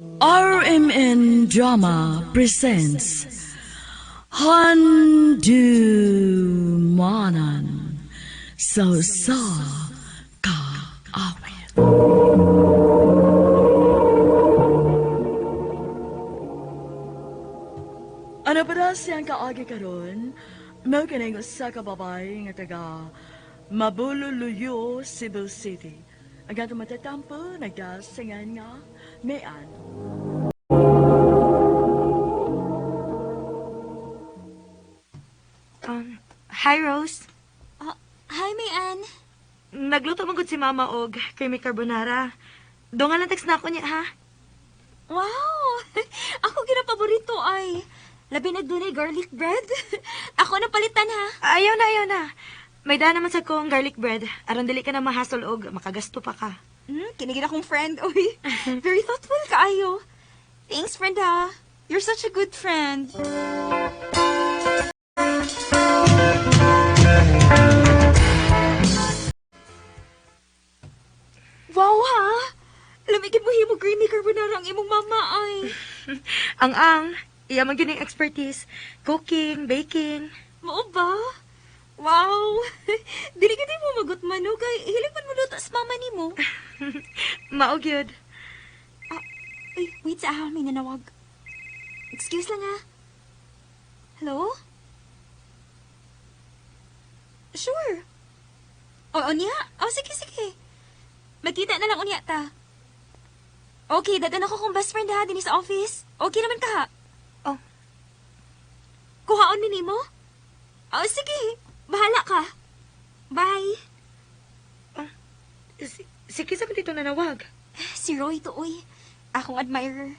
RMN Drama presents Handu Manan So Sa Ka Awit. Ano pa na siyang kaagi karon? Mao kining usa ka babae nga taga Mabululuyo, Cebu City. Ang katong matatampo nagdasingan nga Mayan. Hi, Rose. Ah, hi, Mayan. Nagluto man gud si Mama og creamy carbonara. Dungan lang text na ako niya, ha? Wow! Ako ginapaborito ay. Labi na dunay garlic bread. Ako na palitan ha. Ayaw na, ayaw na. May daan naman sa kong garlic bread. Aron dili ka na mahasol og makagasto pa ka. Kinigin akong friend, oy. Very thoughtful kaayo. Thanks, friend ha. You're such a good friend. Wow ha! Lamigin mo himo creamy carbonara ang imong mama ay. Ang, iya man gyud ning expertise. Cooking, baking. Mao ba? Wow! Dili ka mo magot man, no? Kay hilig man mo luto sa mama nimo. Mao gyud. Ah, uy, wait sa ah, may nanawag. Excuse lang ah. Hello? Sure. Oo, niya. Oh, sige, sige. Magkita na lang unya ta. Okay, dadan ako kong best friend ha, din sa office. Okay naman ka ha. Oh. Kuhaon ni nimo? Oh, sige. Bahala ka. Bye. Sige sa dito nanawag. Si Roy to, oy. Akong admirer.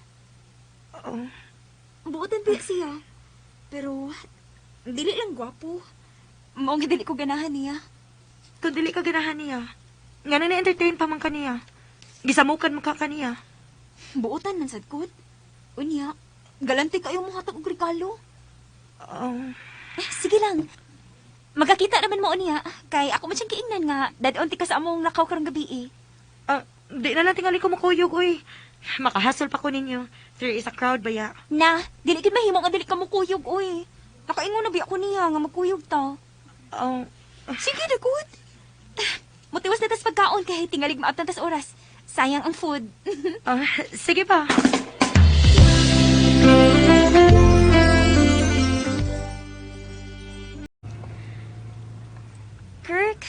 Oh. Buotan pa siya. Pero, dili lang gwapo. Maong dili ko ganahan niya. Kung dili ka ganahan niya, nga na na-entertain pa man ka niya. Gisamukan man ka kaniya. Buotan man sad kod. Unya, galante kayo mo hatag og regalo. Oh. Eh, sige lang. Magkakita naman mo unya. Kay ako man siyang kiingnan nga, dadon ti ka sa among lakaw karong gabi eh. Ah, di na lang tingali ko makuyog, uy. Makahasol pa ko ninyo. There is a crowd ba ya? Na, dili gid mahimo nga dili ka mukuyog oy. Nakaingon na biya ko niya nga magkuyog ta. Oh, Sige na, good. Mutiwas na tas pagkaon kay tingalig maabtan tas oras. Sayang ang food. ah, sige pa. Kirk,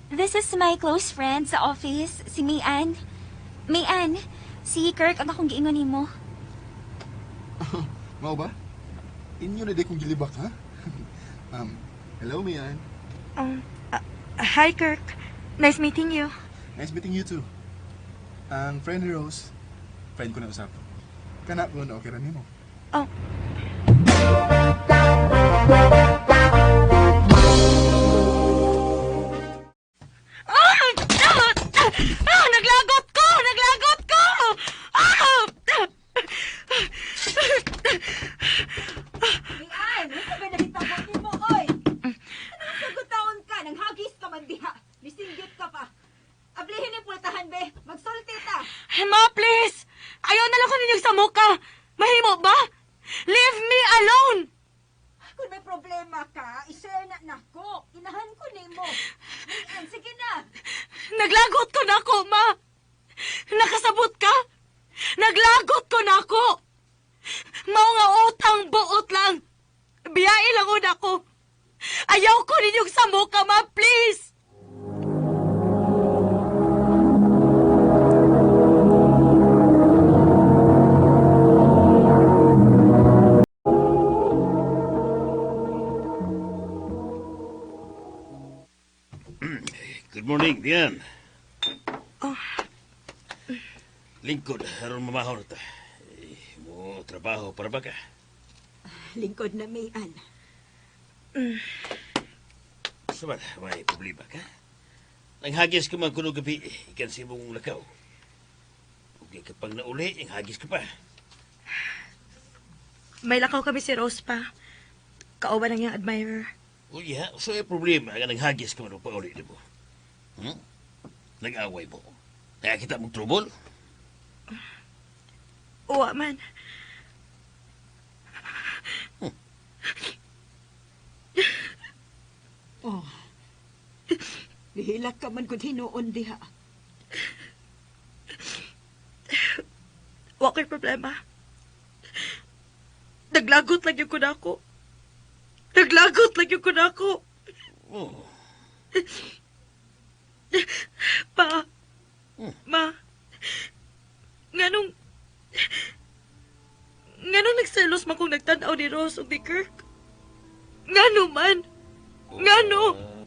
this is my close friend sa office, si Mayan. Mayan, si Kirk ang akong giingon nimo. Mao ba? Inyo na di kong gilibak, ha? Hello, Mian. Ah, hi, Kirk. Nice meeting you. Nice meeting you too. Ang friend ni Rose, friend ko na usap. Kana ko na okay ra nimo. Oh. Ah! Ah! Ah! Naglagot ko! Naglagot ko! Ah! Mian, ano ba nabitabo nimo, oy? Anong sagot ka? Nang hagis ka man diha. Misinggit ka pa. Ablihin yung pultahan, be. Magsulti ta. Ma, please! Ayaw na lang ko ninyong samuka! Mahimo ba? Leave me alone! Kung may problema ka, i-share na nako. Inahan ko nimo. Mian, sige na. Naglagot ko na ako, ma! Nakasabot ka? Naglagot ko na ako! Mao nga utang buot lang! Biyae lang una ko! Ayaw ko ninyong samuka, ma, please! Good morning, Dian. Lingkod, aron mamahaw na ta. Eh, mo trabaho para ba ka? Lingkod na, Mian. Sabat, may problema ka? Nanghagis ka man kuno gabi, ikan sa imong lakaw. Ug ka pang nauli, ang hagis ka pa. May lakaw kami si Rose pa. Kauban ang iyang admirer. Uy, ha, so ay problema nga nanghagis ka man og pauli nimo. Nag-away mo. Nakakita mong trouble? Uwa man. Oh. Gihilak ka man gud hinuon diha. Wa ko'y problema. Naglagot lang yung kunako. Naglagot lang yung kunako. Oh. Pa. Ma. Nganong... Nganong nagselos man kung nagtanaw ni Rose ug ni Kirk? Ngano man? Ngano?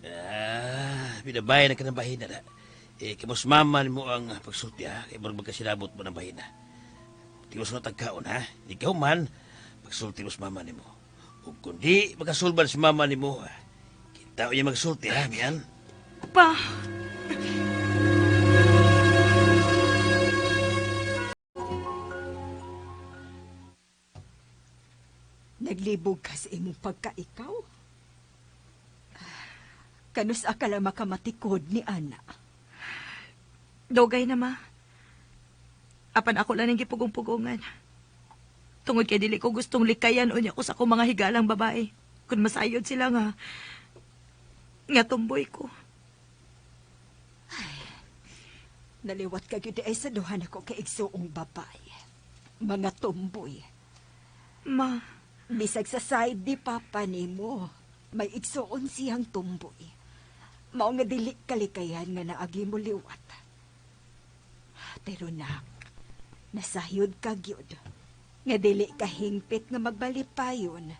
Ah, binabayan na ka ng bahina na. Eh, kamos mama mo ang pagsulti ha. Kaya murag magkasinabot mo ng bahina. Tiwas na tagkaon ha. Ikaw man, pagsulti mo sa mama nimo. Ug kundi makasulban si mama nimo, kita niya magsulti ha, miyan. Pa. Naglibog ka sa imong pagkaikaw. Kanus akala makamatikod ni Ana. Dogay na, ma. Apan ako lang ang gipugong-pugongan. Tungod kay dili ko gustong likayan unya ko sa akong mga higalang babae. Kung masayod sila nga, nga tumboy ko. Naliwat ka gyud ay sa duha nako kay igsuong babae. Mga tumboy. Ma, Bisag sa side ni Papa nimo, may igsuon siyang tumboy. Mao nga dili kalikayan nga naagi mo liwat. Pero nak, nasayod ka gyud. Nga dili ka hingpit nga magbalipayon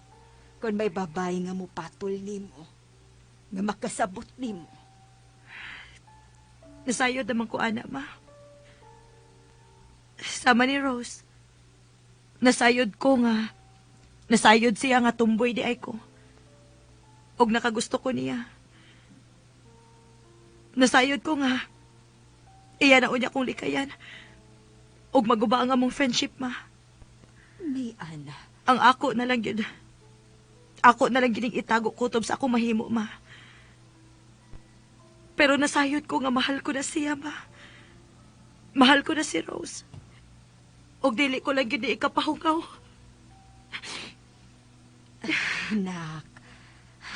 kung may babae nga mupatol nimo, nga makasabot nimo. Nasayod naman ko, ana, ma. Sama ni Rose. Nasayod ko nga. Nasayod siya nga tumboy di ay ko. Og nakagusto ko niya. Nasayod ko nga. Iya na unya kong likayan. Og maguba ang among friendship, ma. May ana, Ang ako na lang yun. Ako na lang gining itago kutob sa akong mahimo, ma. Pero nasayod ko nga mahal ko na siya, ma. Mahal ko na si Rose. Og dili ko lang gini ikapahungaw. Nak,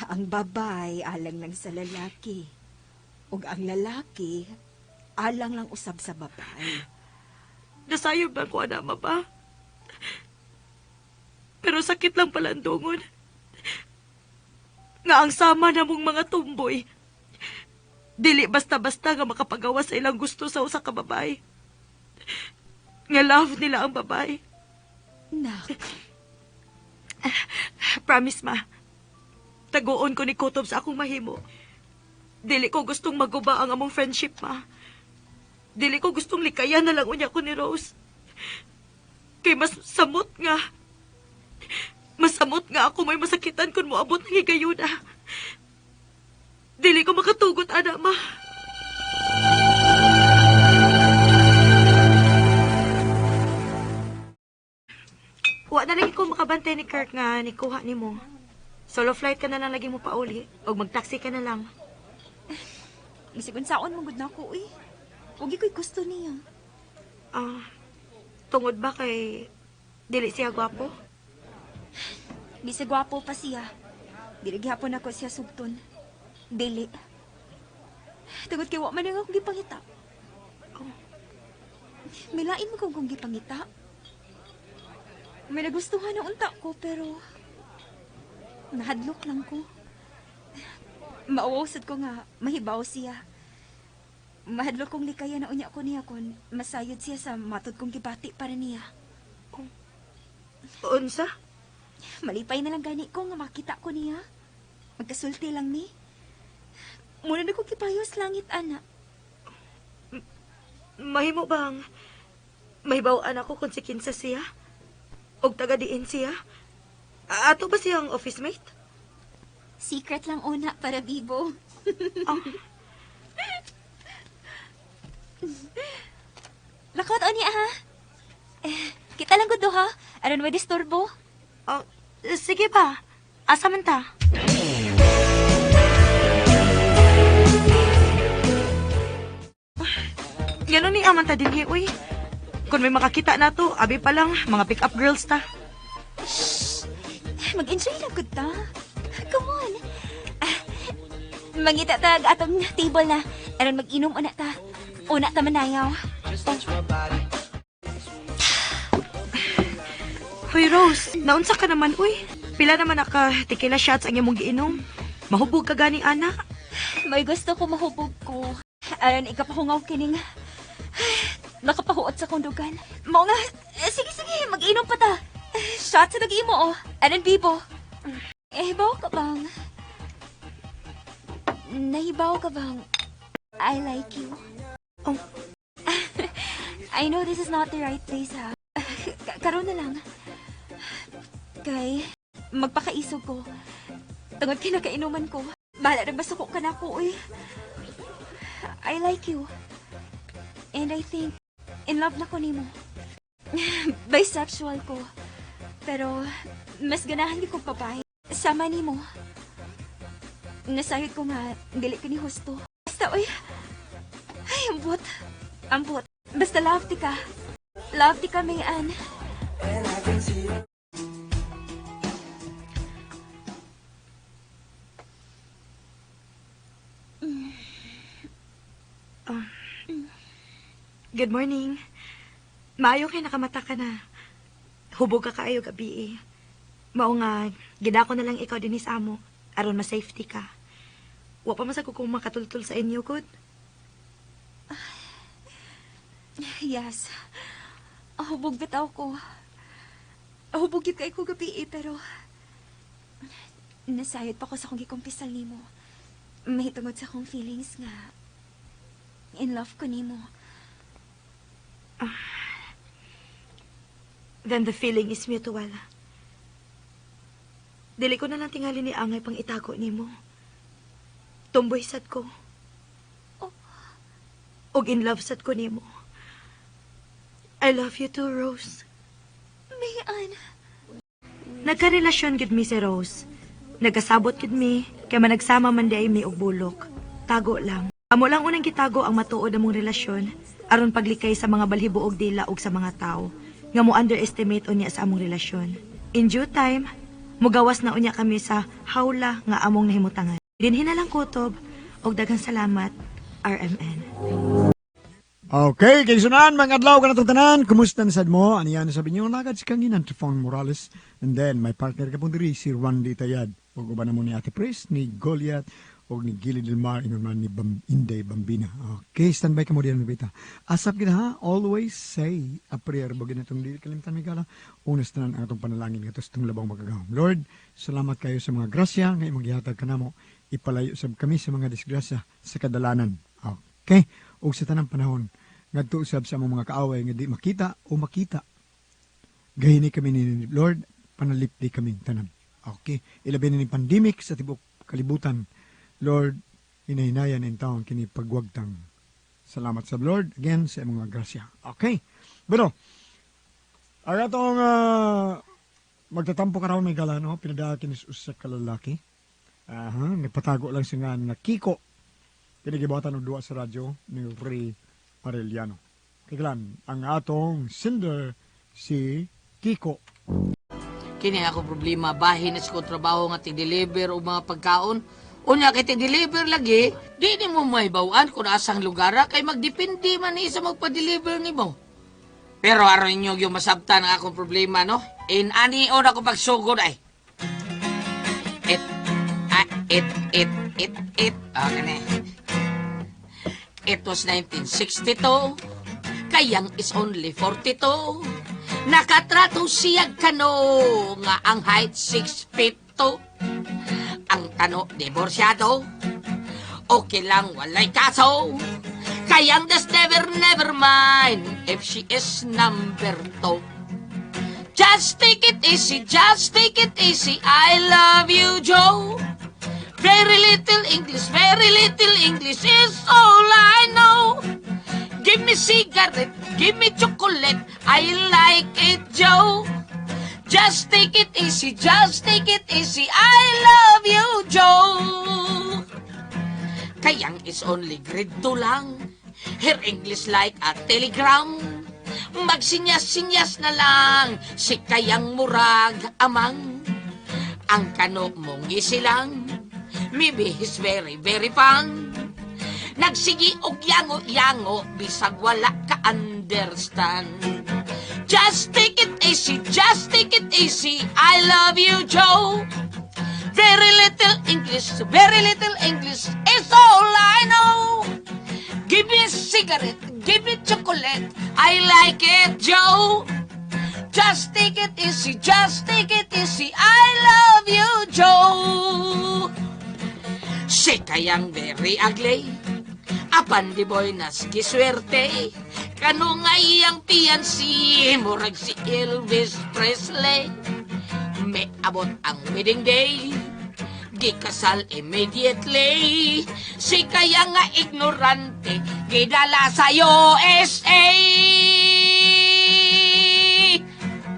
ang babae alang lang sa lalaki. Ug ang lalaki alang lang usab sa babae. Nasayod ba ko, ana, ma ba? Pero sakit lang pala ang dungon. Nga ang sama na mong mga tumboy. Dili basta-basta nga makapagawa sa ilang gusto sa usa ka babae. Nga love nila ang babae. Nak, Promise, ma. Taguon ko ni Kutob sa akong mahimo. Dili ko gustong maguba ang among friendship, ma. Dili ko gustong likayan na lang unya ko ni Rose. Kay mas samot nga. Mas samot nga ako may masakitan kung moabot ng higayuna. Dili ko makatugot, ana, ma. Wa na lagi ko makabantay ni Kirk nga nikuha nimo. Solo flight ka na lang lagi mo pauli og magtaxi ka na lang. Bisag unsaon man gud nako eh. Wag ko'y gusto niya. Ah, tungod ba kay dili siya gwapo? Bisag gwapo pa siya. Dili gihapon ako siya sugton. Dili. Tungod kay wa man ang akong gipangita. Oh. Milain mo kung kong gipangita. May nagustuhan na unta ko pero nahadlok lang ko. Mauusad ko nga mahibaw siya. Mahadlok kong likaya na unya ko niya kon masayod siya sa matod kong gibati para niya. Unsa? Malipay na lang gani ko nga makita ko niya. Magkasulti lang ni. Muna na ko kipayos langit, ana. Mahimo bang mahibaw-an ako kung si kinsa siya? Og taga diin siya? Ato ba siyang office mate? Secret lang una para bibo. Oh, Lakot oni ha. Eh, kita lang gud ha. Aron may disturbo. Oh, sige ba? Asa man ta? Ganun ni aman ta dinhi, uy. Kung may makakita na to, abi pa lang, mga pick-up girls ta. Mag-enjoy lang gud ta. Come on. Ah, mangita ta ag atong table na. Aron mag-inom una ta. Una ta manayaw. Hoy Rose, naunsa ka naman, uy. Pila naman naka tequila shots ang imong giinom. Mahubog ka gani, ana. May gusto ko mahubog ko. Aron ikapahungaw kining nakapahuot sa kong dugan. Mao nga, eh, sige sige, mag-inom pa ta. Shot sa nag-imo oh. Aron bibo. Eh, hibaw ka bang? Nahibaw ka bang? I like you. Oh. I know this is not the right place, ha. Karon na lang. Kay, magpakaisog ko. Tungod kay nakainuman ko. Bahala na basuko ka na ako, uy. I like you. And I think, in love na ko nimo. Bisexual ko. Pero, mas ganahan ko babae. Sama nimo. Nasayod ko nga, dili ka ni husto. Basta, uy. Ay, ambot. Ambot. Basta love ti ka. Love ti ka, Mayan. Good morning. Maayo kay nakamata ka na. Hubog ka kaayo gabi eh. Mao nga, gidako na lang ikaw dinhi sa amo aron ma-safety ka. Wa pa man sa ko kung makatultul sa inyo, good. Yes. Hubog bitaw ko. Hubog yun kay ko gabi eh, pero nasayod pa ko sa akong gikumpisal nimo. May tungod sa akong feelings nga in love ko nimo. Then the feeling is mutual. Dili ko na lang tingali ni Angay pang itago nimo. Tumboy sad ko. Oh. Og in love sad ko nimo. I love you too, Rose. Mayan. Nagkarelasyon gid mi si Rose. Nagkasabot gid mi, kay managsama man di ay mi og bulok. Tago lang. Amo lang unang gitago ang matuod among relasyon aron paglikay sa mga balhibo og dila og sa mga tao nga mo underestimate unya sa among relasyon. In due time, mugawas na unya kami sa hawla nga among nahimutangan. Dinhi na lang kutob og daghang salamat, RMN. Okay, kay sunan, mga adlaw ka na itong tanan. Kumusta na sad mo? Ano yan sabi niyo? Nagad si Kanginan, Trifon Morales. And then, my partner ka pong diri, si Randy Tayad. Ug uban na mo ni Ate Pris, ni Goliath, o ni Gilly Del Mar, ingon man ni Inday Bambina. Okay, standby ka mo diyan, mabita. Asap gina ha, always say a prayer. Bagay na itong dili kalimtan mi gala. Unas tanan ang atong panalangin nga itong labang magagahom. Lord, salamat kayo sa mga grasya nga imong gihatag kanamo. Ipalayo sab kami sa mga disgrasya sa kadalanan. Okay, ug sa tanang panahon ngadto usab sa among mga kaaway nga di makita o makita. Gahini kami ni Lord, panalipdi kami tanan. Okay, ilabi ni pandemic sa tibok kalibutan. Lord, hinahinayan in taon kini pagwagtang. Salamat sa Lord again sa imong mga grasya. Okay. Bueno, ang atong magtatampo karon may gala no, pinadaa kini sa usa ka lalaki. Aha, nagpatago lang siya nga nga Kiko. Kini gibuhatan og duwa sa radyo ni Ray Arellano. Kiglan, ang atong sender si Kiko. Kini ako problema, bahin na sa trabaho nga tig-deliver og mga pagkaon. Unya kay tig-deliver lagi, di nimo mahibaw-an kung asang lugar kay magdepende man ni sa magpa-deliver nimo. Pero aron ninyo yung masabtan ang akong problema, no? In ani on ako pagsugod ay. It, ah, it, it, it, it. Ah, kani. It was 1962. Kayang is only 42. Nakatrato siya kano nga ang height 6 feet 2. Ang kano diborsyado. Okay lang walay kaso. Kayang does never never mind if she is number 2. Just take it easy, just take it easy. I love you, Joe. Very little English is all I know. Give me cigarette, give me chocolate. I like it, Joe. Just take it easy, just take it easy. I love you, Joe. Kayang is only grade 2 lang. Her English like a telegram. Magsinyas-sinyas na lang, si kayang murag amang. Ang kano mong isilang, maybe he's very, very fun. Nagsigi og yango-yango, bisag wala ka understand. Just take it easy, just take it easy. I love you, Joe. Very little English is all I know. Give me a cigarette, give me chocolate. I like it, Joe. Just take it easy, just take it easy. I love you, Joe. Si kayang very ugly. Apan di boy nas giswerte. Kano nga iyang fiancé, murag si Elvis Presley. May abot ang wedding day. Gikasal immediately. Si kaya nga ignorante, gidala sa USA.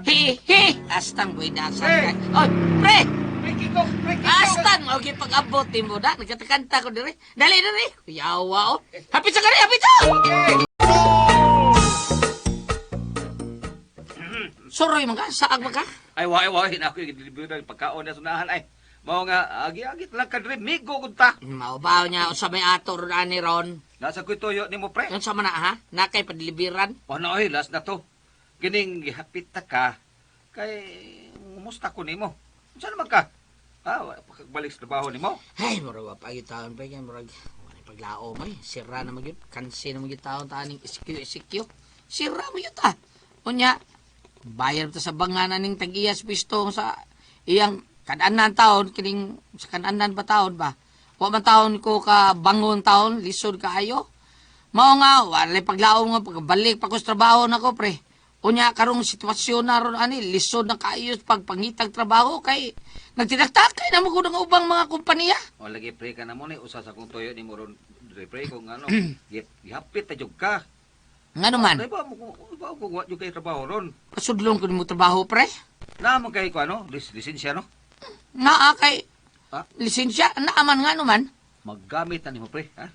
Hi, hi, astang buidasan Pre! ka. Oy, pre! Pre, Kiko! Pre, Kiko! Astan mo, okay, pag-abot mo na. Nagkatakanta ko dire. Dali, dali. Yawa, oh. Hapit sa kani, hapit sa! Soroy man ka, saag man ka. Ay, wa, ay, wa. Hina ako yung delivery ng pagkaon na sunahan. Ay, mao nga, agi-agi lang ka dre, migo gud ta. Maubaw niya, unsa may ato ron ani ron. Nasa ko'y tuyo nimo, pre. Unsa man na, ha? Nakay padeliveran. Ano, ay, last na to. Kining gihapit ta ka, kay, kumusta ko nimo? Unsa naman ka? Ah, wa pa kagbalik sa trabaho nimo? Ay, murag wa pa gyud taon pa yan, murag wala paglao may sira na magyud, kansi na magyud taon taning SQ SQ. Sira mo yun ta. Unya, bayar ta sa banganan ning tag-iyas pisto sa iyang kananan taon kining sa kananan ba taon ba. Wa man taon ko ka bangon taon, lisod kaayo. Mao nga wala paglaom nga pagbalik pa ko sa trabaho nako pre. Unya karong sitwasyon na ron ani lisod na kaayo pagpangitag trabaho kay nagtinaktakay na mo ko ng ubang mga kompanya. O lagi pre ka na mo ni usa sa akong tuyo nimo ron dre pre kung ano, gihapit ta jud ka. Ngano man, Ay ba mo ba ko wa jud kay trabaho ron. pasudlon ko nimo trabaho pre. Naa mo kay ko ano, lisensya no? Naa kay Ha? lisensya naaman ngano man Maggamit na nimo pre, ha?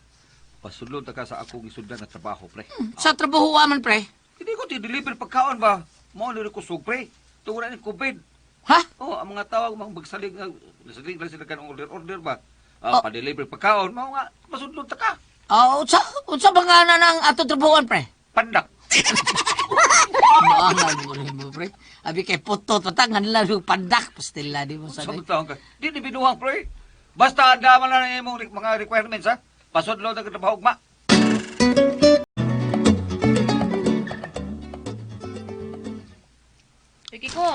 Pasudlon ta ka sa akong isudlan na trabaho pre. sa trabaho man pre. Hindi ko ti-deliver pagkaon ba? Mao ni kusog pre. Tungod na ni COVID. Ha? Oh, ang mga tawag mga magsalig nga salig lang sila kanang order order ba? Oh. Ah, pa-deliver pagkaon mao nga pasudlon ta ka. Oh, unsa ba nga na ng ato trabahoan pre? Pandak. Maangal mo rin mo pre. Abi kay puto tatangan lang yung pandak pastila di mo Sa sa. taong ka. Di ni binuhang pre. Basta andama lang ang imong mga requirements ha. Pasudlon ta ka trabaho ugma. Uy, Kiko.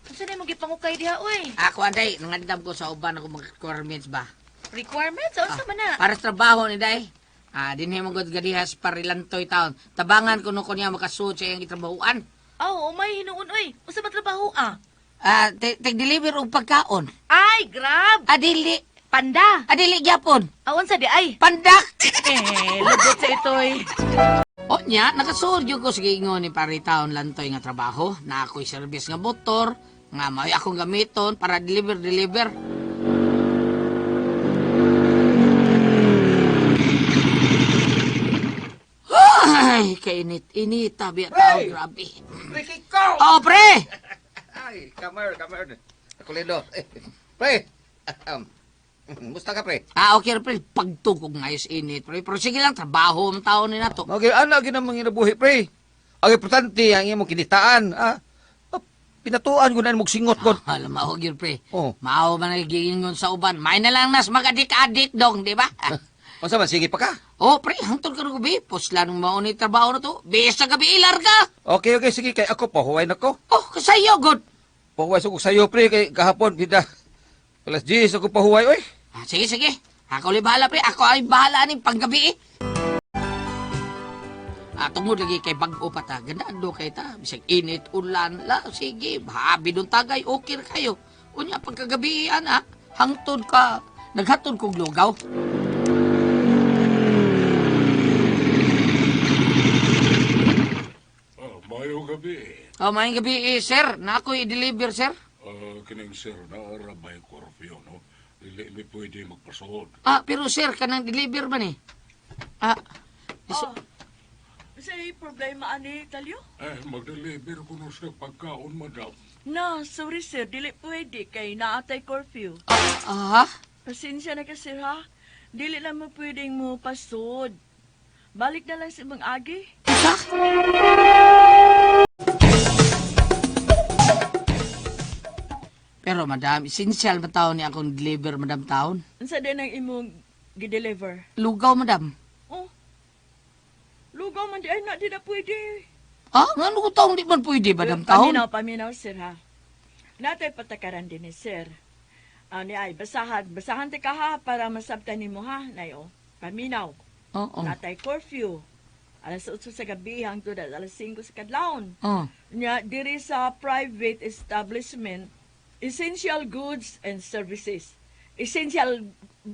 Unsa na imong gipangukay diha, oy? Ako anday nangandam ko sa uban ako mga requirements ba. Requirements? Unsa man na? Para sa trabaho ni day. Ah, dinhi mo gud gadihas parilantoy taon. Tabangan kuno ko niya makasuot sa iyang gitrabahoan. Aw, umay hinuon, oy. Unsa man trabaho, ah? Ah, tig-deliver og pagkaon. Ay, grab! Adili, Panda! adili gyapon. Aw, unsa di ay? Pandak. Eh, lubot sa itoy. Onya, nakasuod gyud ko sa giingon ni pare taon lantoy nga trabaho. Na ako'y service nga motor, nga may akong gamiton para deliver deliver. Ay, kainit init tabi at tao, Hey! grabe. Pre Kiko! Oh, pre! Ay, come here, come here. Ako lindo. Eh, pre. Musta ka pre? Ah, okay, pre. Pagtugog ngayos init, pre. Pero sige lang, trabaho ang tao ni nato. Okay, ano ginamang ginabuhi pre? Ang importante ang imong kinitaan, ah. Ah, pinatuan ko na imong singot ko. Alam mo, yun, pre. Oh. Mao man nagigingon sa uban. May na lang nas mag-adik-adik dong, di ba? Unsa man sige pa ka? Oh, pre, hangtod ka ng gabi. Pusla nung mauni trabaho na to. Bihis sa gabi, ilar ka. Okay, okay, sige kay ako pahuway na ko. Oh, kasayo, good. Pahuway sa ko sayo pre kay kahapon bida. Alas 10 ako pahuway oy. Ah, sige, sige. Ako ulit bahala, pre. Ako ay bahala ning panggabi, eh. Ah, tungod lagi kay bag-o pa ta. Ganado kay ta. Bisag init, ulan, la, sige. Habi dong tagay, okay ra kayo. Unya, pagkagabi, ana, hangtod ka. Naghatod kog lugaw. Ah, maayong gabi. Oh, maayong gabi, eh, sir. Na ako'y i-deliver, sir. Ah, kining sir, naara may curfew, no? Dili mi pwede magpasuod. Ah, pero sir, kanang deliver man eh. Ah, Oh. Say problema ani talyo? Eh, mag-deliver ko no siya pagkaon, madam. Na, sorry sir, dili pwede kay naatay curfew. Ah, Pasensya na ka sir ha. Dili lang mo pwedeng mo pasod. Balik na lang sa ibang agi. Usa? Pero madam, essential ba taon ni akong deliver, madam taon? Unsa din ang imong gideliver? Lugaw, madam. Oh. Lugaw man di ay na di na pwede. Ah, ngano ko taong di man pwede, madam taon? Paminaw, paminaw sir ha. Natay patakaran din ni sir. Ani ay basahan, basahan ti ka ha para masabtan nimo ha, nayo. Paminaw. Oo. Natay curfew. Alas 8 sa gabi hangtod alas 5 sa kadlawon. Oh. Nya diri sa private establishment, essential goods and services. Essential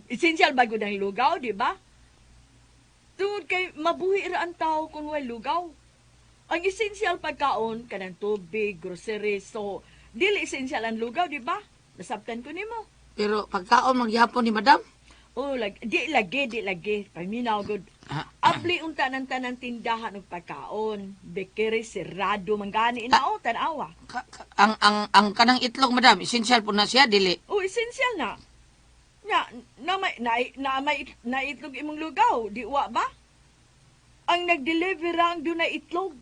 essential ba gud ang lugaw, di ba? Tungod kay mabuhi ra ang tao kung way lugaw. Ang essential pagkaon kanang tubig, groceries, so dili essential ang lugaw, di ba? Nasabtan ko nimo. Pero pagkaon magyapon ni madam? Oh, lag, di lagi, di lagi. Paminaw gud. Ah, Abli unta ng tanang tindahan og pagkaon. Bakery sirado man gani na oh, tan-awa. Ang kanang itlog, madam, essential po na siya, dili. Oh, essential na. Na na may na, na may na itlog imong lugaw, di wa ba? Ang nag-deliver ra ang dunay itlog.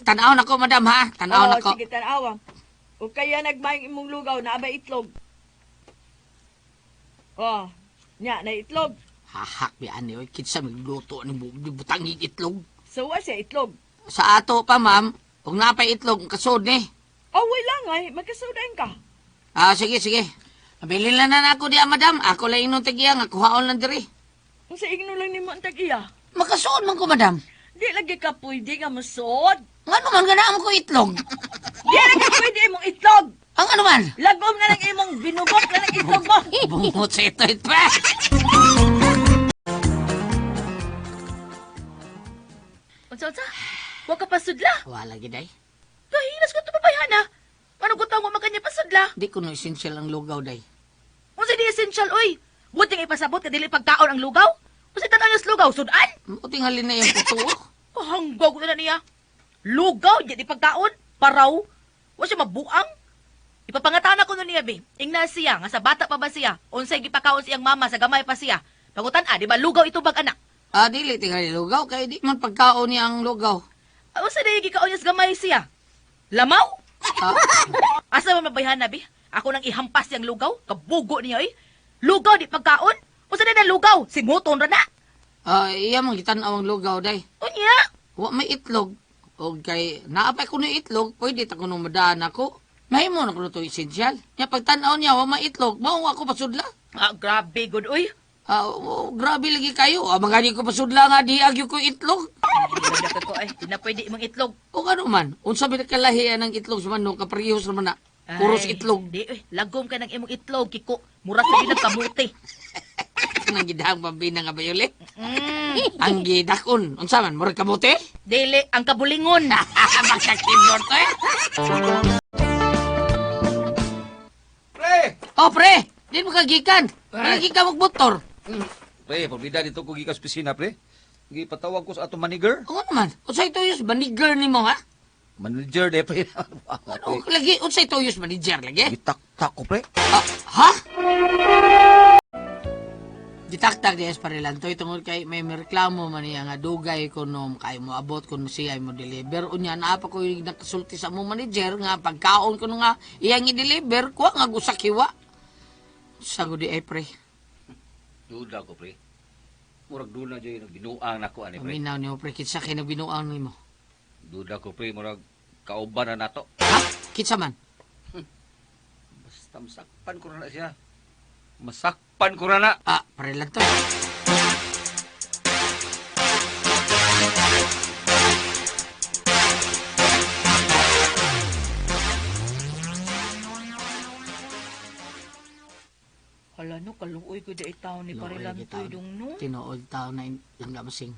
Tanaw na ko, madam, ha? Tanaw na Oh, ko. sige tan-awa. O kaya nagmayong imong lugaw na ba itlog? Oh, nya na itlog. Hahak bi ani oy, kinsa magluto ni butang itlog. So wa siya itlog. Sa ato pa, ma'am, kung napay itlog, kasod ni. Oh, wala lang ay magkasudain ka. Ah, sige, sige. Nabilin lang na ako diya, madam. Ako lang inong tagiya nga kuhaon lang diri. Unsa igno lang nimo ang tag-iya? Makasuod man ko, madam. Di lagi ka pwede nga masuod. Ngano man ganaan ko itlog? Di lagi pwede imong itlog. Ang ano man? Lagom na lang imong binubok na lang itlog mo. Bungot sa ito, ito pa. Unsa unsa? Wa ka pasudla. Wala gid ay. Kahilas ko to babayhana. Ano ko tawo man kanya pasudla? Di ko no essential ang lugaw day. Unsa di essential oy? Buti nga ipasabot ka dili pagkaon ang lugaw. Unsa tan-aw niya sa lugaw sudan? Muting halin na yung puto. Kahanggog na niya. Lugaw di pagkaon, paraw. Wa siya mabuang. Ipapangatana ko nun niya be. Ingna siya nga sa bata pa ba siya? Unsay gipakaon siyang mama sa gamay pa siya. Pangutan ah, di ba lugaw itubag anak? Ah, dili tingali lugaw kay di man pagkaon niya ang lugaw. Ah, unsa day gikaon niya sa gamay siya? Lamaw? Ah, Asa man mabayhana be? Ako nang ihampas yang lugaw, kabugo niya eh. Lugaw di pagkaon. Unsa day na lugaw? Simuton ra na. ah, iya man gitan-aw ang lugaw day. Unya. Wa may itlog. Og kay naapay ko no itlog, pwede ta kuno madaan ako. Mahimo na kuno to essential. Nya pagtan-aw niya wa may itlog, mao ako pasudla. Ah, grabe good oy. Ah, oh, grabe lagi kayo. Ah, magani ko pasudla nga di agyo ko itlog. Hindi ko ay, di na pwede imong itlog. O ano man, unsa ba kalahian ang itlog sa manok kaparehos naman na. Puros Ay, itlog. Di, eh, lagom ka ng imong itlog, Kiko. Mura sa ginang kamuti. Nang gidahang pambina nga bayulit. Ang gidakon, unsa man murag kamote? Dili, ang kabulingon. Makakibor to eh. Pre! Oh pre, di mo kagikan. Lagi ka magmotor. Pre, pagbida dito ko gikas opisina, pre. Gipatawag ko sa atong manager. Oo naman, unsay tuyos manager nimo ha? Manager de, pre. Ano lagi unsay tuyos manager lagi? Gitak-tak ko, pre. Ah, ha? Gitaktak di Esparilantoy tungod kay may reklamo man niya nga dugay ko no kay mo abot kun siya mo deliver unya naa pa ko yung nakasulti sa mo manager nga pagkaon ko nga iyang i-deliver kuha nga gusak hiwa. Sago di ay pre. Duda ko, pre. Murag duna jud yung binuang nako ani, pre. Paminaw nimo pre kinsa kay nagbinuang nimo. Duda ko, pre, murag kauban na nato. Ha? Kinsa man? Basta masakpan ko na siya. Masakpan ko na. Ah, Parilantoy. Hala no, kaluoy ko di taon ni Luoy Parilantoy gitaon. dong no. Tinuod tao na langga masing.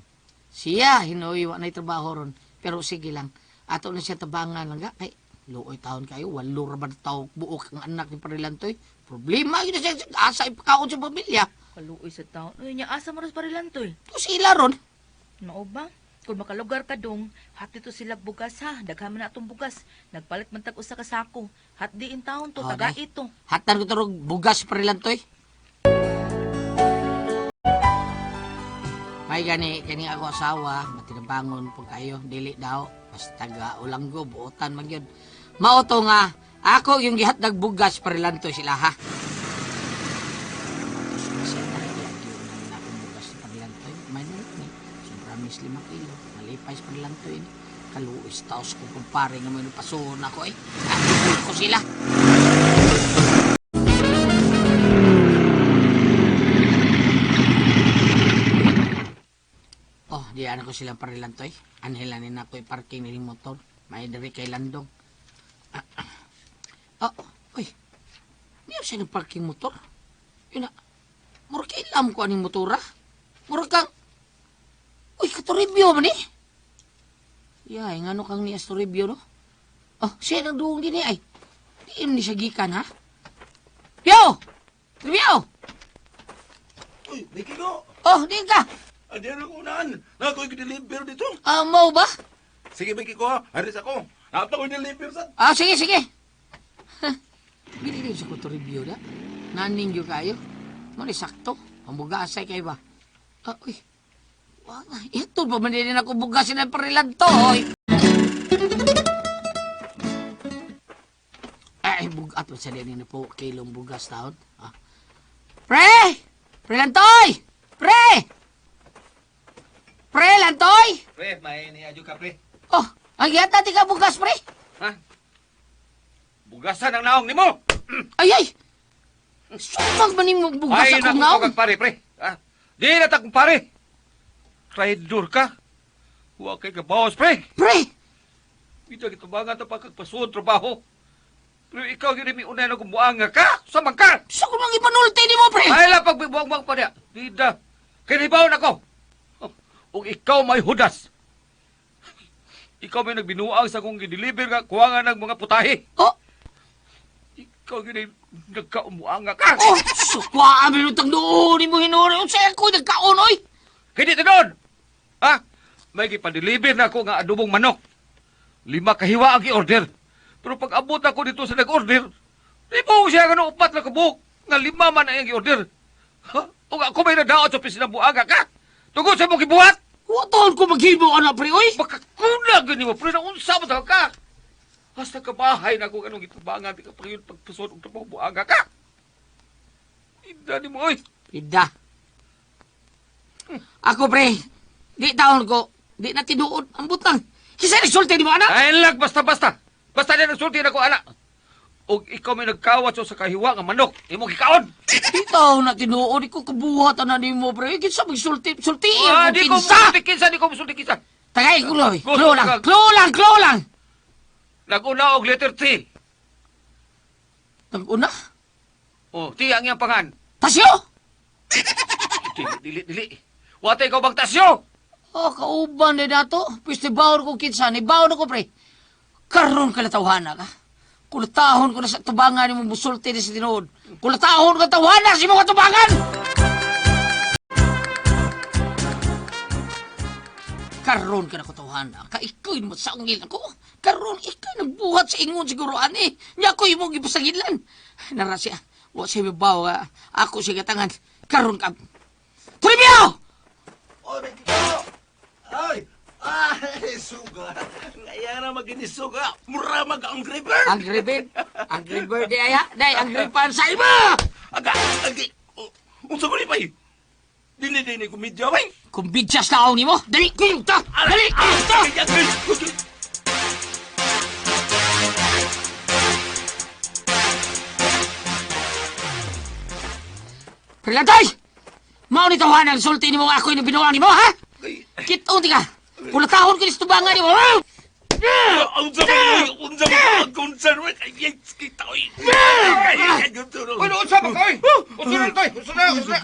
Siya, hinuoy, wa na'y trabaho ron. Pero sige lang, ato na siya tabangan langga. Kay, luoy taon kayo, walo ra ba na tao buok ang anak ni Parilantoy. Problema, yun na siya, asa ipakaon sa pamilya. Kaluoy sa taon. Uy, nya asa mo ras Parilantoy. Ito sila ron. Mao ba? Kung makalugar ka dong, hati to sila bugas ha. Daghan man na atong bugas. Nagpalit man tag usa ka sako. Hatdi in taon to, Oh, taga day. ito. Hatan ko turog bugas parilantoy. May gani kani ako asawa, matinabangon pug kayo, dili daw basta ga ulanggo buotan man gyud. Mao to nga ako yung gihatdag bugas parilantoy sila ha. Siya na gyud na akong bugas parilantoy. May ni sobrang 5 kilo, malipay sa parilantoy ni. Kaluoy sa taos ko kumpare nga mo pasuhon ako eh. Ah, ko sila. Oh, di ano ko silang parilantoy. Anhela ni na ko i-parking ni motor. May diri kay landong. Ah, ah. Oh, uy. Niyo siya ng parking motor. Yun na. Mura kay ilam ko aning motora. Mura kang... Uy, katoribyo man eh. Yay, ngano kang ni Astoribyo no? Oh, siya nang duong din eh, ay. Di ni siya gikan ha? Yo! Tribyo! Uy, may kilo. Oh, di ka. Adi na ko naan. Nakoy deliver dito. Ah, mau ba? Sige, may kiko ha. Aris ako. Napa ko deliver sa. Ah, sige, sige. Bili din sa ko review na. Naning yun kayo. Mali sakto. Ang bugasay kayo ba? Ah, uy. Wag na. Ito pa man din ako bugasin ng parilan to, oy. Ay, bugat mo sa din na po kilong bugas taon. Ah. Pre! Pre Lantoy! Pre! Pre Lantoy! Pre, may niadyo ka, pre. Oh, ang yata ti ka bugas, pre. Ha? Bugasan ang naong nimo. Ay, ay! Sumag man yung bugas Ay, akong naku, naong. kag pare, pre. Ha? Di na ta kong pare. Traidor ka. Huwag kay kabawas, pre. Pre! Ito gitubangan ta pagkagpasuod trabaho. Pero ikaw gyud mi unay na kumuanga ka. Samang ka. Sa ko nang ipanulti ni mo, pre! Ay la pagbibuang pa niya. Dida. Kinibaw na ko. Ug ikaw may hudas. Ikaw may nagbinuang sa kong gideliver nga kuha nga ng mga putahe. Oh! Ikaw gyud ay nagkaumuanga ka. Oh! Sukwa, minutang doon ni mo hinuri. Unsa ako nagkaon, oy! Kini tinon. Ha? May gipadeliver na ako nga adobong manok. 5 kahiwa ang gi-order. Pero pag abot ako dito sa nag-order, di mo siya nga 4 na kabuok nga 5 man ang gi-order. Ha? Ug ako may nadaot sa opisina buaga ka. Tungod sa imong gibuhat. Wa taon ko maghimo ana, pre, oy! Makakunag gani mo, pre, na unsa mo ka. Hasta kabahay na ako anong gitubangan, di ka pangyon pagpasod og trabaho buaga ka. Ida ni mo, oy. Ida. Ako, pre, di taon ko, di na tinuod ang butang. Kisa nagsulti ni mo, anak? Ay lag, basta, basta. Basta na nagsulti na ko, anak. Og ikaw may nagkawat sa kahiwa nga manok, imong gikaon. Di taon na tinuod, ikaw kabuhat na ni mo, pre. Kinsa magsulti, sultiin Ah, kung di ko kinsa. musulti kinsa, di ko musulti kinsa. Tagay, kulo, Gusto Clue lang, ka- clue lang, clue lang. Naguna og letter T. Naguna? Oh, T ang iyang pangan. Tasyo! Dili, dili, dili. Watay ko bang tasyo? Oh, kauban na nato. Pweste bawon ko kinsa, ni bawon ko, pre. Karon ka latawhana ka. Kulatahon ko na sa tubangan ni mo musulti ni sa tinuod. Kulatahon ka tawhana sa imong katubangan! Karon ka na kutawhana. Ka ikoy mo sa ungil ako. Karon ikoy nagbuhat sa ingon siguro ani. Nya ko imong gipasagilan. Nara siya. Wa siya mabaw. Ako siya gatangan. Karon ka. Toribio! Oy, may kiko. Ay! Ay, suga. Ngayon na maginisuga. Mura mag Angry Bird. Angry Bird. Angry Bird di ay ha. Day, Angry Pan sa ima! Aga, agi. Unsa ko ni bay? Dili dili komedya bay. Kumbidyas na ako nimo. Dali, kuyog ta! Dali, kuyog ta! Prilantay! Mao ni tawanan ang sulti nimo nga ako'y binuang nimo, ha? Kitoon ti ka! Pulatahon ko ni sa tubangan nimo! Unsa man unsa man unsa man ay kita oy. Uy, unsa ba ka, oy? Unsa na, toy? Unsa na, unsa na?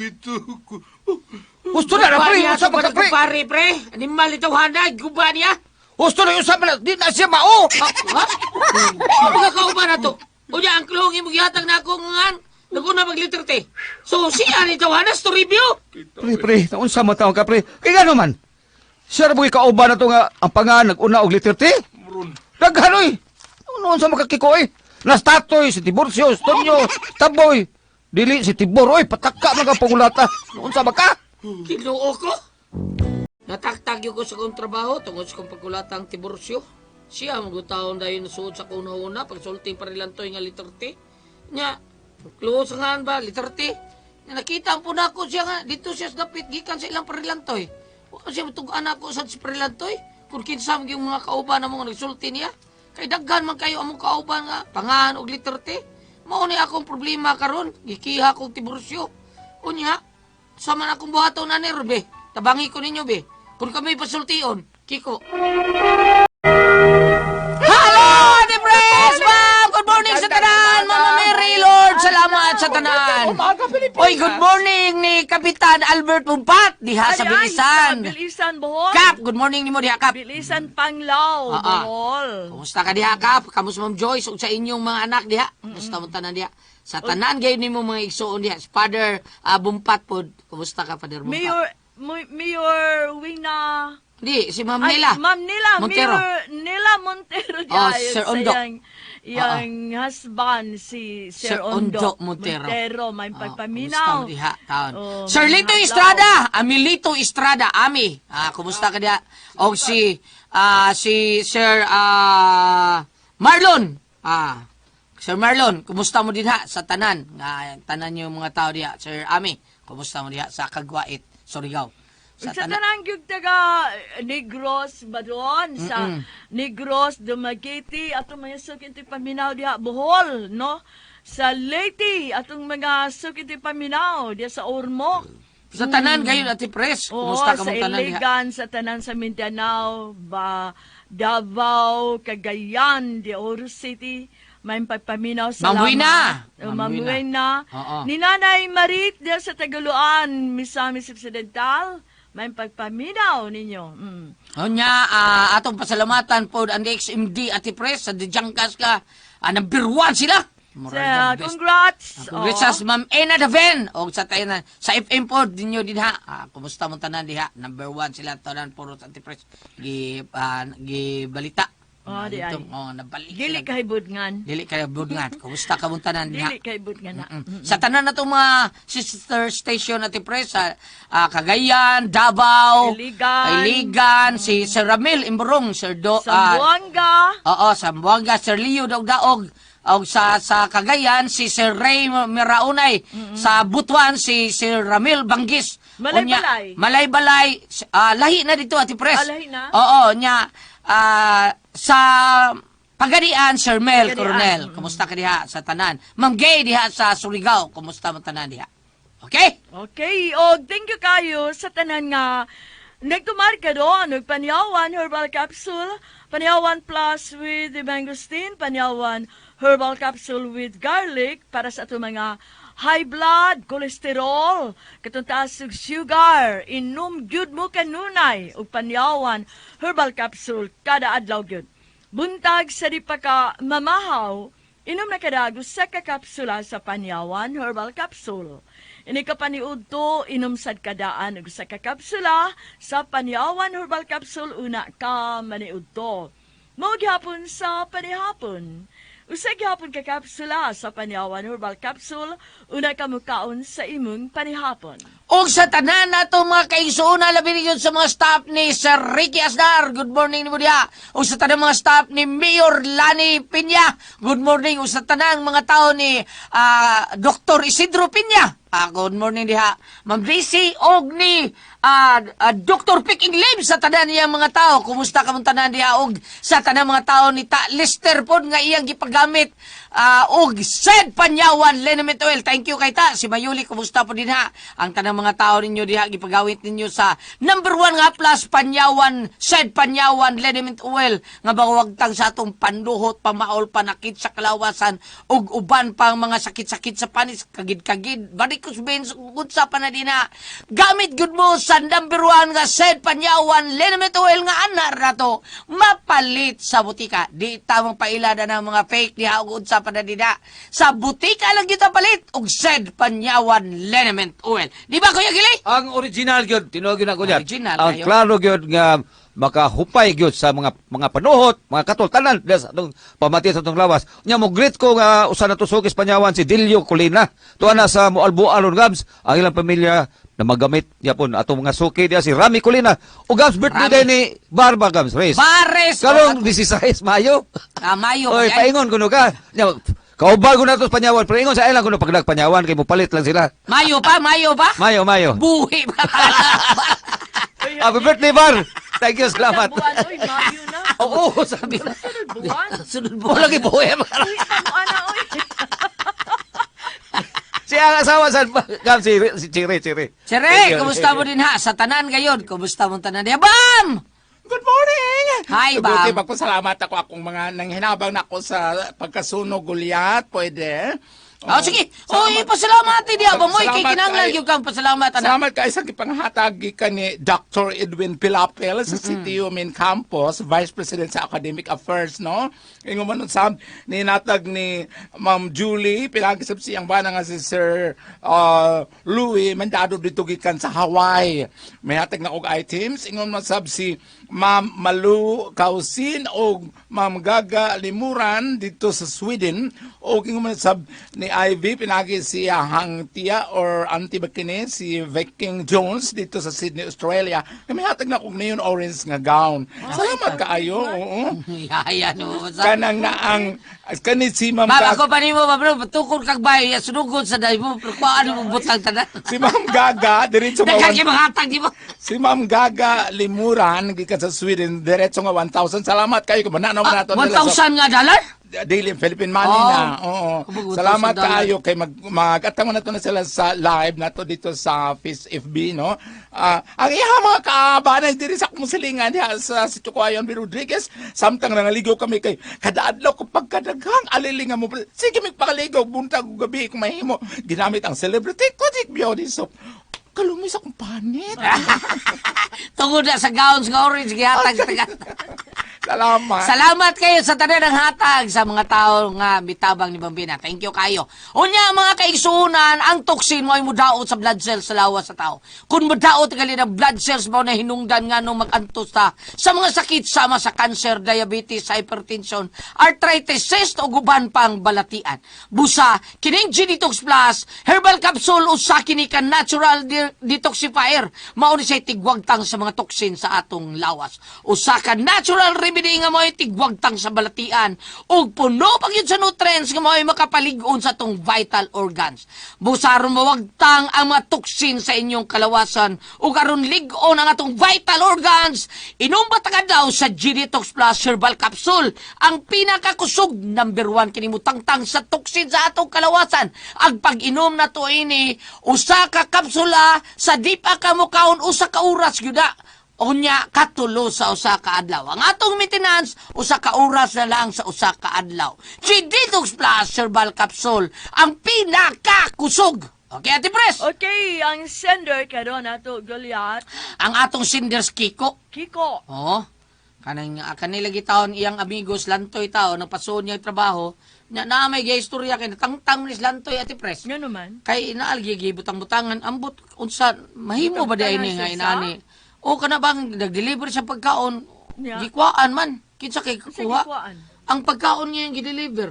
Gusto na, pre. Unsa ba ka, pre? Pare, pre! Animal ni tawhana, guba niya! Gusto na unsa ba na? Di na siya mao. Ha? Mga kauban na to. Unya, ang klong imong gihatag na akong ngan. Naguna mag-liter te. So, siya ni Tawanas to review. Pre, pre, unsa mo taon ka, pre? Kay gano man? Siya ra buhi kauban na to nga ang pangan nag-una og letter T. Daghan oy. Noon sa makakiko oy. Nastatoy si Tiburcio, si Tonyo, Taboy. Dili si Tibor oy, pataka man ka pangulata. Noon sa maka. Ginoo ko. Nataktag yun ko sa kong trabaho tungod sa kong pagkulatang tibursyo. Siya ang gutawon dayon nasuod sa kong una pagsulti pa rin nga letter T. Nya, close nga ba letter T. Nya, nakita po na ako siya nga dito siya sa dapit gikan sa ilang parilantoy. Wa siya matugaan ako sa parilantoy. Kung kinsa man yung mga kauban na mga nagsulti niya. Kay daghan man kayo among kauban nga pangahan og letter T. Mao ni akong problema karon, gikiha kong tibursyo. Unya, sa man akong buhaton na ni be. Tabangi ko ninyo be. Kung kami pasultion, Kiko. Hello, Ate Pres! Ma'am! Good morning sa tanan! Mama Mary, Lord, salamat sa tanan! Oy, good morning ni Kapitan Albert Mumpat diha sa Ay, ay, Bilisan. sa Bilisan, Bohol. Kap, good morning nimo diha, Kap. Bilisan, Panglao, Bohol. Kumusta ka diha, Kap? Kamusta Ma'am Joyce ug sa inyong mga anak diha? Kumusta mo tanan diha? Sa tanan gayon nimo mga igsuon diha. Si Father Bumpat pod. Kumusta ka, Father Bumpat? Mayor, Mayor Wina. Di, si Ma'am Ay, Nila. Ma'am Nila. Montero. Mayor Nila Montero. Oh, Diya, Sir sa Ondo. Yang husband, si Sir, Sir Ondo Montero. Montero, may Oh, pagpaminaw. kumusta mo diha, taon? Oh, Sir may Lito hadlaw. Estrada, Amilito Estrada, Ami. Kumusta ka diha? O si si Sir Marlon. Sir Marlon, kumusta mo dinha sa tanan? Nga tanan yung mga tao diha, Sir Ami. Kumusta mo diha sa Kagwait, Surigao? Sa tanan gyud taga Negros ba doon sa Negros Dumaguete atong mga sukinti paminaw diha Bohol, no, sa Leyte atong mga sukinti paminaw diha sa Ormoc. Sa tanan gayon Ate Pres, Oo, kumusta ka sa mong tanan diha? Iligan, sa tanan sa Mindanao, ba Davao, Cagayan de Oro City, may pagpaminaw, Ma'am salamat. Wina. Oh, Ma'am Ma'am Wina. Wina. Oo. Ni Nanay Marit diha sa Tagaluan, Misamis Occidental, may pagpaminaw ninyo. Unya, atong pasalamatan po ang DXMD Ate Pres sa Dijangkas ka. Number one sila. Moral Sa, the best. congrats. Congrats Oo. sa Ma'am Ena Daven o sa tayo na sa FM po dinyo dinha. Kumusta mo tanan diha? Number one sila tanan puro sa Ate Pres. Gi gi balita. Oh, di ay. Oh, nabalik. Dili sila. kay budngan. Dili kay budngan. Kumusta ka mong tanan diha? Dili kay budngan na. Sa tanan na itong mga sister station at Pres, sa Cagayan, Davao, Iligan. Iligan, si Sir Ramil Imburong, Sir Do, Zamboanga. Oo, Zamboanga, Sir Leo Daogdaog, og sa Cagayan si Sir Ray Miraunay, sa Butuan si Sir Ramil Bangis. Malaybalay. Unya, Malaybalay, lahi na dito Ate Pres. Lahi na? Oo, nya sa Pagadian, Sir Mel Pagadian. Coronel, kumusta ka diha sa tanan? Ma'am Gay diha sa Surigao, kumusta mo tanan diha? Okay? Okay, og thank you kayo sa tanan nga nagtumarka doon, og Panyawan Herbal Capsule, Panyawan Plus with the mangosteen, Panyawan Herbal Capsule with garlic para sa atong mga high blood, cholesterol, katong taas og sugar, inom gyud mo kanunay og Panyawan Herbal Capsule kada adlaw gyud. Buntag sa di pa ka mamahaw, inom na kadag usa ka kapsula sa Panyawan Herbal Capsule. Ini ka paniudto, inom sad kadaan og usa ka kapsula sa Panyawan Herbal Capsule una ka maniudto. Mao gihapon sa panihapon. Usa gihapon ka kapsula sa Panyawan Herbal Capsule una ka mukaon sa imong panihapon. Og sa tanan nato mga kaigsuona labi ninyo sa mga staff ni Sir Ricky Asnar. Good morning nimo diha. Og sa tanan mga staff ni Mayor Lani Piña. Good morning og sa tanang mga tao ni Dr. Isidro Piña. Good morning diha. Ma'am Daisy og ni Dr. Piking Lim sa tanan niyang mga tao. Kumusta ka mong tanan diha og sa tanan mga tao ni Ta Lester pod nga iyang gipagamit og said Panyawan Liniment Oil. Thank you kay Ta. Si Mayuli, kumusta po din ha? Ang tanang mga tao ninyo diha gipagawit ninyo sa number one nga plus Panyawan said Panyawan Liniment Oil nga bawagtang sa atong panduhot, pamaol, panakit sa kalawasan ug uban pang mga sakit-sakit sa panis, kagid-kagid, balik varicose veins, unsa pa na dina. Gamit gud mo sa number 1 nga Said Panyawan liniment oil nga anar nato mapalit sa butika. Di tamang pailada ng mga fake diha ug unsa pa na dina. Sa butika lang kita palit og Said Panyawan liniment oil. Di ba, Kuya Gili? Ang original gyud, tinuod gyud ako diyan. Original Ang kayo. klaro gyud nga makahupay gyud sa mga panuhot, mga katultanan sa atong pamati sa atong lawas. Nya mo greet ko nga usa na tusok Espanyawan si Delio Colina. Tuwa na sa Moalboal Gabs, ang ilang pamilya na magamit yapon atong mga suki diya si Rami Colina. O Gabs, birthday Rami. day ni Barba Gabs Reyes. Bares! Karong 16 Mayo. Ah, Mayo. Oy, paingon kuno ka. Nya kaubal ko na to sa Panyawan, pero ingon sa ilang kuno pag nagpanyawan kay mopalit lang sila. Mayo pa, Mayo pa? Mayo, Mayo. Buhi pa. Happy birthday, Bar! Thank you, salamat. Buwan, oy, Mayo na. Oo, sabi na. Sunod buwan. Sunod buwan. Wala kay buhi. Uy, ana, oy. Siya ang asawa sa Gab, si Chiri, Chiri. Sire, kumusta mo din ha? Sa tanan gayon, kumusta mo tanan diha? Bam! Good morning! Hi, Buti Bam. magpasalamat ako akong mga nanghinabang na ako sa pagkasunog gulyat. Pwede? Oh, sige. Oy, pasalamat diha ba mo kay Salamat kinahanglan kay- gyud kang pasalamat ana. Salamat kay sa gipanghatag gikan ni Dr. Edwin Pilapel sa CTU Main Campus, Vice President sa Academic Affairs, no? Ingon man usab ninatag ni Ma'am Julie pinagisab siyang bana nga si Sir Louis Mandado dito gikan sa Hawaii. May hatag na og items ingon man sab si Ma'am Malu Kausin og Ma'am Gaga Limuran dito sa Sweden og ingon man sab ni Ivy pinagi si Hang Tia or Auntie Bakini si Viking Jones dito sa Sydney, Australia. Kami hatag na og neon orange nga gown. Salamat kaayo. Oo. Yaya no. Kanang naang kani si Ma'am Ma'am, Gaga- ako pa nimo, ma'am, bro, tukod kag bayo, ya, sunugod sa dahil mo, pero kuhaan mo butang tanan. Si Ma'am Gaga diretso nga Daghan kay mga hatag di mo. Si Ma'am Gaga Limuran gikan sa Sweden diretso nga 1,000. Salamat kayo kung mananaw Ah, nato nila sa- 1,000 nga dollar? Daily Philippine Money Oh. na. Oo. Kumbaga, Salamat $1,000. kaayo kay mag magatamo na to na sila sa live nato dito sa Face FB no. Ang iha mga kaabanay diri sa akong silingan diha sa si Chukayon B. Rodriguez samtang nangaligo kami kay kada adlaw ko pagkadaghang alilingan mo. Sige mig pakaligo buntag ug gabi kung mahimo ginamit ang celebrity Kojic Beauty Soap. Kalumay sa akong panit. Tungod na sa gowns nga orange gihatag taga. Salamat. Salamat kayo sa tanan ng hatag sa mga tao nga mitabang ni Bambina. Thank you kayo. Unya mga kaigsuonan, ang toxin mo ay mudaot sa blood cells sa lawas sa tao. Kung mudaot gali ng blood cells mo na hinungdan nga nung magantos ta sa mga sakit sama sa cancer, diabetes, hypertension, arthritis, cyst o guban pang balatian. Busa, kining G-Detox Plus, herbal capsule usa kini ka natural detoxifier. Mao ni siya tigwagtang sa mga toxin sa atong lawas. Usa ka natural remedy nga mo'y tigwagtang sa balatian ug puno pa gyud sa nutrients nga mo'y makapalig-on sa atong vital organs. Busa aron mawagtang ang mga toxin sa inyong kalawasan ug aron lig-on ang atong vital organs, inom ba ta daw sa G-Detox Plus Herbal Capsule, ang pinakakusog number 1 kini mutangtang sa toxin sa atong kalawasan. Ang pag-inom na to ini usa ka kapsula sa di pa ka mokaon usa ka oras gyud na. Unya katulo sa usa ka adlaw. Ang atong maintenance usa ka oras na lang sa usa ka adlaw. G-Detox Plus Herbal Capsule ang pinakakusog. Okay, Ate Pres. Okay, ang sender karon ato Goliath, Ang atong senders Kiko. Kiko. Oo. Kanang kanila gitaon iyang amigos lantoy tao nagpasuon niya ang trabaho. Nya na may gay istorya kay natangtang ni Lantoy, Ate Pres. Nga naman. Kay inaalgi butang-butangan ambot unsa mahimo ba di ini Butang-butangan nga sa inani. O kana bang nag-deliver siya pagkaon, Yeah. gikwaan man kinsa kay Unsa kuha. gikuhaan? Ang pagkaon niya yung gi-deliver.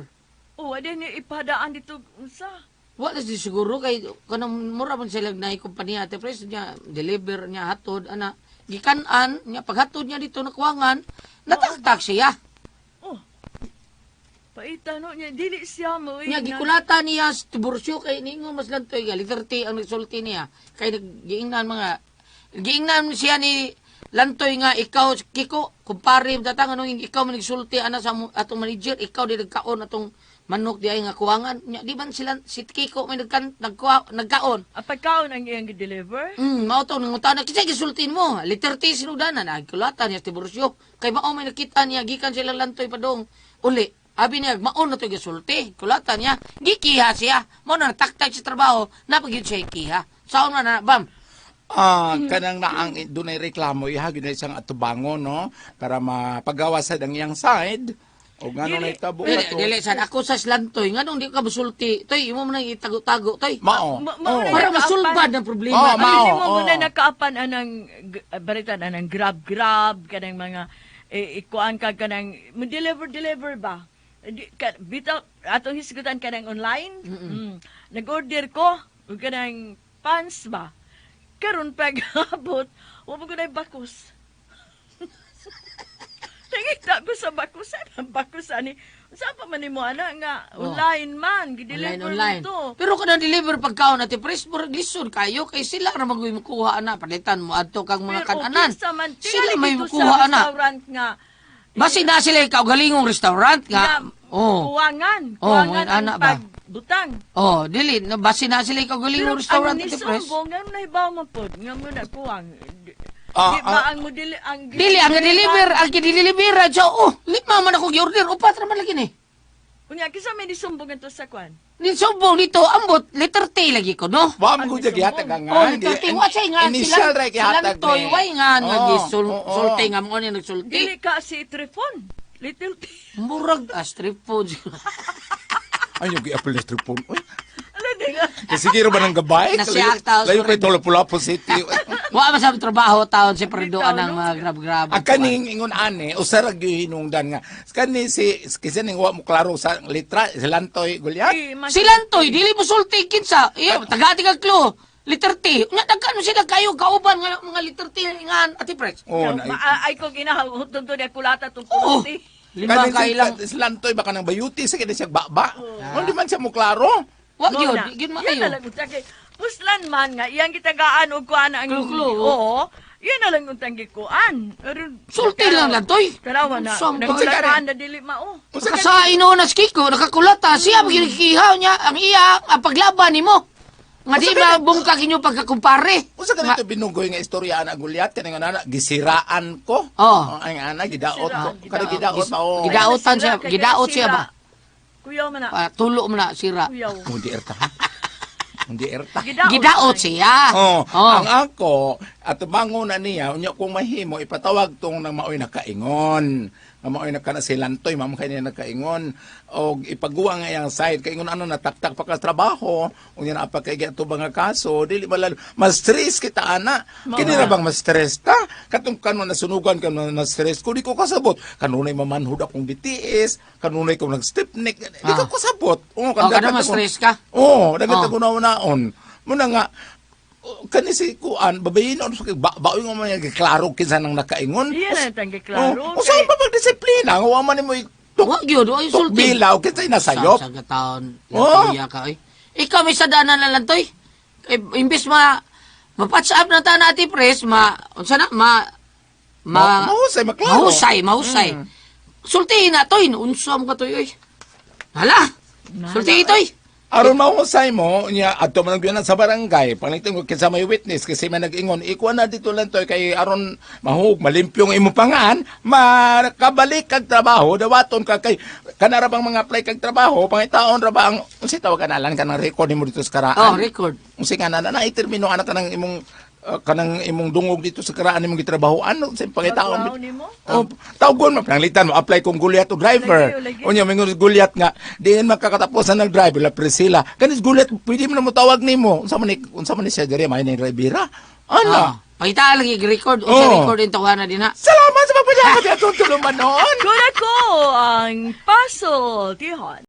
Oh, adi ni ipadaan dito unsa? Wala si siguro kay kanang mura man sila na kompanya, Ate Pres, niya deliver niya hatod ana gikan-an niya paghatod niya dito nakuwangan nataktak siya. Oh. Paita no niya dili siya mo. Niya gikulata niya sa tibursyo kay ningon mas lantoy ga literty ang nagsulti niya kay naggiingnan mga giingnan siya ni Lantoy nga ikaw Kiko kumpare datang anong ikaw man nagsulti ana sa atong manager ikaw di nagkaon atong manok di ay nga kuwangan niya di man sila si Kiko may nagkan nagkuha, nagkaon. Ang pagkaon ang iyang gi-deliver. Mao to nangutana kinsa gisultin mo? Literty sinugdanan nagkulata niya sa tibursyo kay mao may nakita niya gikan sila Lantoy padong uli. Abi niya, maon na to gisulti. Kulatan niya. Gikiha siya. Mo na nataktak sa trabaho, napagid siya ikiha. Saon man na, bam. Ah, kanang naang dunay reklamo iha gyud na siyang atubangon, no, para mapagawa sa ang iyang side o ngano na itabo Dili, ato. dili sad ako sa slantoy, nganong di ka musulti? Toy, imo man nang itago-tago, toy. Mao. Mao na Para nakaapan. masulbad ang problema. Oh, Ano mao. mo oo. muna nakaapan anang balitan anang grab grab kanang mga eh, ikuan ka kanang mo deliver deliver ba? Di, ka, bitaw atong hisgutan kanang online. Nag-order ko og kanang pants ba. Karon pag abot, wa mo kunay bakos. Nangita ko sa bakos, ang bakos ani. Unsa pa man nimo ana nga Oh. online man, Online, gi-deliver online. mo to. Pero kung deliver pagkaon ati pres, murag lisod kayo kay sila ra magoy mukuha ana palitan mo adto kang mga Pero kananan. kinsa man, Sila tingali may dito mukuha sa ana. restaurant nga Basi na sila kaugalingong restaurant nga. nga Oh. kuwangan, Oh, kuwangan mga ana ang ba? pagbutang. Oh, dili no, basi na sila kaugalingong Pero restaurant ang ati pres. nisumbong, nga nahibaw man pod, nga mo na kuwang. Ah, Di ba ah. ang model ang Dili ang deliver, ang gideliver siya. Oh, lima man ako gi-order, upat ra man lagi ni. Unya kinsa may nisumbong ngadto sa kwan? Ni sumbong dito ambot letter T lagi ko no. Wa mo gud gihatag ang Oh, letter T wa say nga Initial ra gihatag Silang toy way nga nga Oh, gisul oo. sulti nga mo ni nagsulti. Dili ka si Trifon. Little T. Murag ah, strip food. Ay, yung giapil na tripon. Uy, Ala di nga. kasi giro ba ng gabay? Nasiyak tao, Layo sorry. kay Lapu-Lapu City. Wa man sa trabaho taon si Predo Bitaw, anang no? mga grab-grab. Ang kaning ingon ane, usa ra gyud hinungdan nga. Kani si kasi ning wa mo klaro sa litra, si Lantoy Gulyat. Di, man- Silantoy dili mo sulti kinsa. Iyo tagati kag clue. Letter T. Unya daghan mo sila kayo kauban nga mga letter T ngan ati Prex. Oh, na. Ay ko ginahawag to niya kulata tong Oo. puti. Lima Kaning ka ilang. si Lantoy baka nang bayuti sa kini siya baba. Oh, di man siya mo klaro. Wa Mao gyud, na. di gyud Yan na maayo. lang unta kay puslan man nga iyang gitagaan og kuan ang Clue-clue, oh. Oo. Yan na lang untang gikuan. Pero Sulti lang lantoy. Tanawa na. Unsa man- Nagulataan na dili mao. Unsa ka Kasain noon na si Kiko, nakakulata siya, magikihaw niya, ang iya, ang paglaban nimo. Nga di ba bungkag inyo pagkakumpare. Unsa ka nito binugoy nga istorya ana Gulyat kaning ana gisiraan ko. Oh. Ang ana gidaot ko. Gisiraan, Kada gidaot Gis- ba oh. Gidautan siya, Kay gidaot siya sira. ba? Kuyaw man na. Ah, tulo mo na sira. Kuyaw. Hindi erta. ha? Hindi erta. Gidaot. Gidaot siya. Oh, Oh. ang ako at bangon na niya unya kung mahimo ipatawag tong nang maoy nakaingon. Nga maoy naka na si Lantoy, ma'am kay niya nakaingon og ipaguwa nga iyang side kay ingon ano nataktak pa ka sa trabaho, unya na pa kay ato nga kaso, dili malalo mas stress kita ana. Kini ra bang mas stress ta? Katong kanon nasunugan ka na stress ko di ko kasabot. Kanunay mamanhod akong BTS, kanunay ko nag-step neck, di ko Ah. kasabot. Oh, Oh, kanang ma-stress ka? Oo, dagat Oh. ako naon. Muna nga, oh, kani si Kuan, babayin on sa ba baoy nga man niya klaro kinsa nang nakaingon. Iya na tang giklaro. Oh, usa pa magdisiplina, nga wa man nimo tuk Wa gyud, wa yung sulti. bilaw kinsa nasayop. Sa kataon, Oh. oh. ka oy. Ikaw may sadana na lang toy. Kay imbes ma ma-patch up na ta na ati pres, ma unsa na ma ma Mahusay, maklaro. Mahusay, mahusay. Sultihin na toy, unsa mo ka toy oy. Hala. Sultihin toy. Aron mahusay mo niya adto man gyud sa barangay, panglitan ko kinsa may witness kasi may nag-ingon, ikuan na dito lang toy kay aron mahug malimpyong imo pangan, makabalik kag trabaho, dawaton ka kay kanara bang mga apply kag trabaho, pangitaon ra ba ang unsay tawag kanalan kanang record nimo dito sa karaan? Oh, record. Unsa nga na na termino anak kanang imong kanang imong dungog dito sa karaan imong gitrabahoan sa pangitaon. Background nimo? Oh, tawgon mo panglitan mo apply kong Goliath o driver. Lagi, lagi. Unya mingon Goliath nga diin makakatapusan ng driver la Priscilla. Kanis Goliath pwede mo na mo tawag nimo. Unsa man ni siya diri may ni Rivera. Ana. Oh. Pakita lagi record, unsa Oh. record in tawana din ha. Salamat sa pagpadala atong tulumanon. Kuna ko ang puzzle, Tihon.